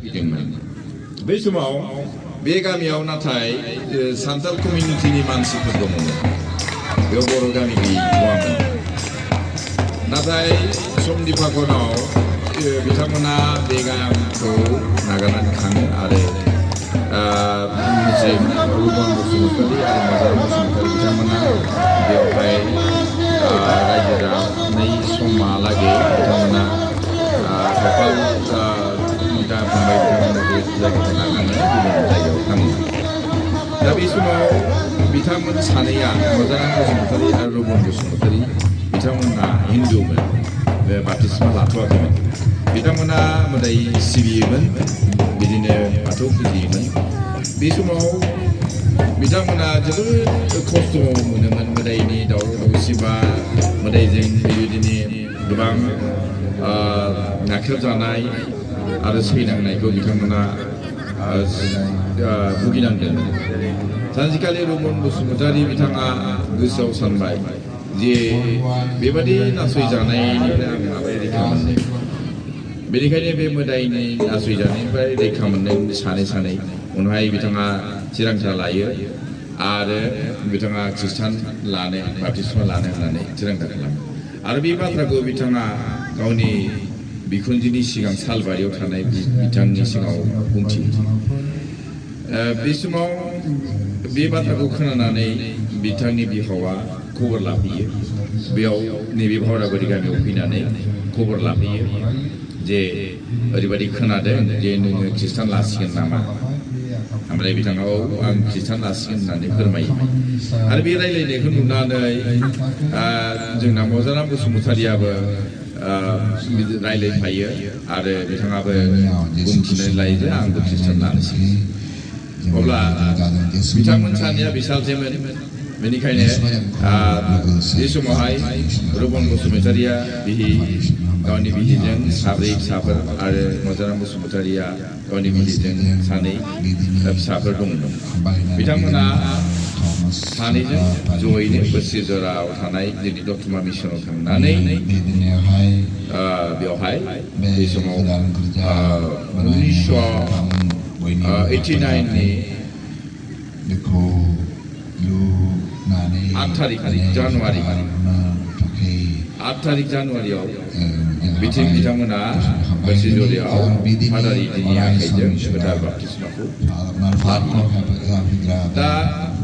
बै समाव बे गामियाव नाथाय सान्ताल कमिउनिटिनि मानसिफोर दंमोन। बेयाव बर' गामि गैयामोन। नाथाय समनि फाखनाव बिथांमोना बे गामिखौ नागारनानै थाङो आरो जे रुबन बसुमतारी आरो मजाराम बसुमतारी बिथांमोना बेवहाय रायजो जानाय समहालागै बिथांमोना खाफाल फंबाय बिथांमोना बे जायगाखौ नागारनानै गुबुन जायगायाव थाङो। दा बे समाव बिथांमोन सानैया मजाराम बसुमतारी आरो रुबन बसुमतारी बिथांमोना हिन्दुमोन, बाप्तिस्मा लाथ'वाखैमोन। बिथांमोना मोदाय सिबियोमोन, बिदिनो बाथौ फुजियोमोन। बे समाव बिथांमोना जोबोद खस्थ' मोनोमोन। मोदायनि दावराव दावसि बा मोदायजों बेबायदिनो गोबां नाख्रेबजानाय आरो सैनांनायखौ बिथांमोना भुगिनांदों। सानसेखालि रुबन बसुमतारी बिथाङा गोसोआव सानबाय जे बेबादि नासयजानायनिफ्राय आं माबोरै रैखा मोननो। बेनिखायनो बे मोदायनि नासयजानायनिफ्राय रैखा मोननो सानै उनावहाय बिथाङा थिरांथा लायो आरो बिथाङा खृष्टान लानो बाप्तिस्मा लानो होननानै थिरांथा खालामो। आरो बे बाथ्राखौ बिथाङा गावनि बिखुनजोनि सिगां सालबारियाव थानाय बिथांनि सिगाङाव बुंथियो। बे समाव बे बाथ्राखौ खोनानानै बिथांनि बिहावा खबर लाफैयो। बेयाव नैबे भावराबारि गामियाव फैनानै खबर लाफैयो जे ओरैबायदि खोनादों जे नोङो खृष्टान लासिगोन नामा? ओमफ्राय बिथाङा औ आं खृष्टान लासिगोन होननानै फोरमायो। आरो बे रायलायनायखौ नुनानै जोंना मजाराम बसुमतारीयाबो रायलायफायो आरो बिथाङाबो बुंथिनानै लायो जे आंबो खृष्टान लानोसै। अब्ला बिथांमोन सानैया बिसालथेमोन। बेनिखायनो बे समावहाय रुबन बसुमतारीया गावनि बिहिजों साब्रै फिसाफोर आरो मजाराम बसुमतारीया गावनि बिहिजों सानै फिसाफोर दंमोन। बिथांमोना सानैजों जयैनो बोसोरजराव थानाय जोंनि दतमा मिसनाव थांनानै बेवहाय बे समाव 1989नि 8 तारिख जानुवारियाव बिथांमोना बोसोरजरायाव फादार इदिनि आखाइजों गोथार बाप्तिस्माखौ दा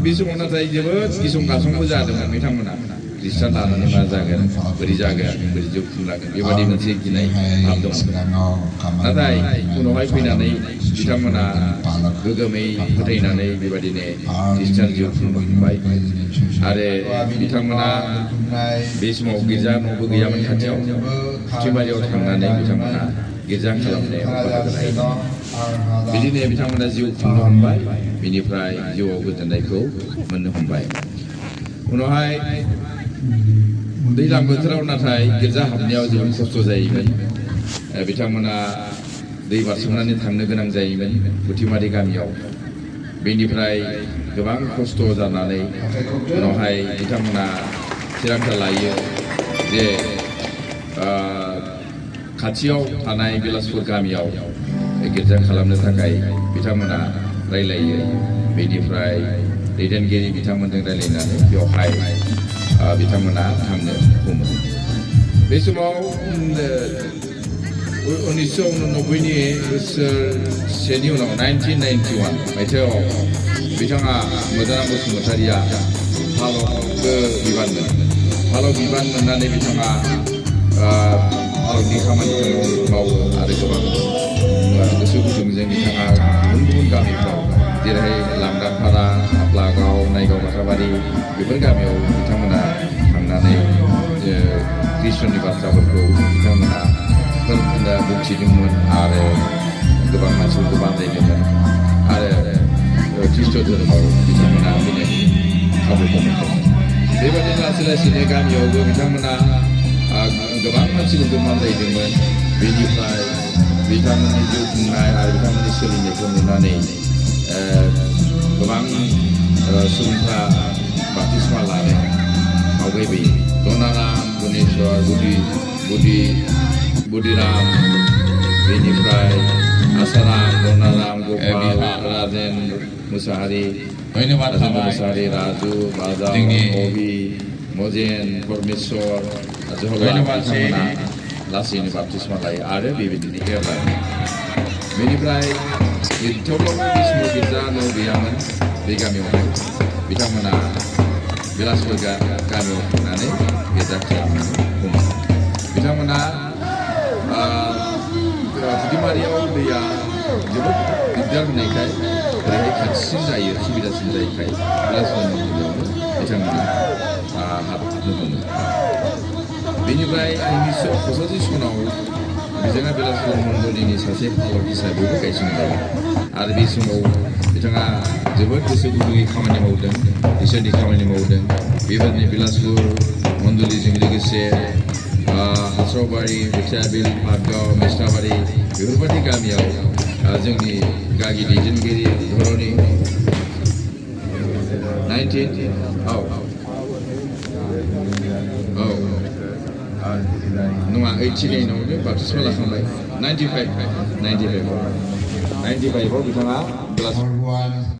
बे समाव नाथाय जोबोद गिसं गासंबो जादोंमोन। बिथांमोना खृष्टान लानानै मा जागोन, बोरै जागोन, बोरै जिउ खुंलांगोन, बेबादि मोनसे गिनाय भाब दंमोन। नाथाय उनावहाय फैनानै बिथांमोना गोगोमै फोथायनानै बेबादिनो खृष्टान जिउ खुंनो हमबाय। आरो बिथांमोना बे समाव गिर्जा न'बो गैयामोन खाथियाव। फुथिमारियाव थांनानै बिथांमोना गिर्जा खालामनायाव बाहागो लायोमोन। बिदिनो बिथांमोना जिउ खुंनो हमबाय। बिनिफ्राय जिउआव गोजोननायखौ मोननो हमबाय। उनावहाय दैज्लां बोथोराव नाथाय गिर्जा हाबनायाव जोबोद खस्थ' जायोमोन। बिथांमोना दै बारसोमनानै थांनो गोनां जायोमोन फुथिमारि गामियाव। बेनिफ्राय गोबां खस्थ' जानानै उनावहाय बिथांमोना थिरांथा लायो जे खाथियाव थानाय बेलासपुर गामियाव गिर्जा खालामनो थाखाय बिथांमोना रायलायो। बेनिफ्राय दैदेनगिरि बिथांमोनजों रायलायनानै बेवहाय बिथांमोना थांनो हमो। बे समाव 1989नि बोसोरसेनि उनाव 1991 मायथाइयाव बिथाङा मजाराम बसुमतारीया फालकबो बिबान मोनो। फालक बिबान मोननानै बिथाङा फालकनि खामानिखौ मावो आरो गोबां गोसो गुदुंजों बिथाङा गुबुन गुबुन गामिफ्राव जेरैहाय लांदांपारा, हाफ्लागाव, नायगाव बाथाबारि बेफोर गामियाव बिथांमोना थांनानै ख्रिस्ट'ननि बाथ्राफोरखौ बिथांमोना बुंथिदोंमोन आरो गोबां मानसिफोरखौ बानजायदोंमोन आरो ख्रिस्ट' धोरोमाव बिथांमोना फैनायनि खाबुखौ मोनदोंमोन। बेबादिनो लासै लासैनो गामियावबो बिथांमोना गोबां मानसिफोरखौ बानजायदोंमोन। बेनिफ्राय बिथांमोननि जिउ खुंनाय आरो बिथांमोननि सोलिनायखौ नुनानै गोबां सुबुंफ्रा बाप्तिस्मा लानो आवगायबोयो। धनाराम, गुनेश्वर, बुदिराम, बेनिफ्राय आसाराम, Musahari, धन्यवाद Rajendu थाबाय Musahari, Raju, Bajau, जोंनि Mobi, Mojen, Permesor, Jehovah धन्यवाद बिथांमोना लासैनो बाप्तिस्मा लायो आरो बेबायदिनो एरलाङो। बेनिफ्राय थेवब्लाबो बिष्णु गिर्जा न' गैयामोन बे गामियावहाय बिथांमोना बेलासिफोर गामियाव थांनानै गिर्जा खालामनानै बुङो। बिथांमोना फुथिमारियाव दैया जोबोद दिगदार होनायखाय ओरैहाय खाथिसिन जायो सुबिदासिन जायैखाय बेलासिनि मन्दिरावनो बिथांमोना हाबनो हमो। बेनिफ्राय 1985 सनाव बिथाङा बेलासिनि मण्डलिनि सासे पालक हिसाबैबो गायसनजायो आरो बे समाव बिथाङा जोबोद गोसो गुदुङै खामानि मावदों, इसोरनि खामानि मावदों। बेबायदिनो बेलासपुर मण्डलिजों लोगोसे हास्रावबारि, बेथियाबिल, पाटगाव, मेस्टाबारि बेफोरबायदि गामियाव जोंनि गागि दैदेनगिरि धरनि 89आवनो बाप्तिस्मा लाखांबाय 95आव बिथाङा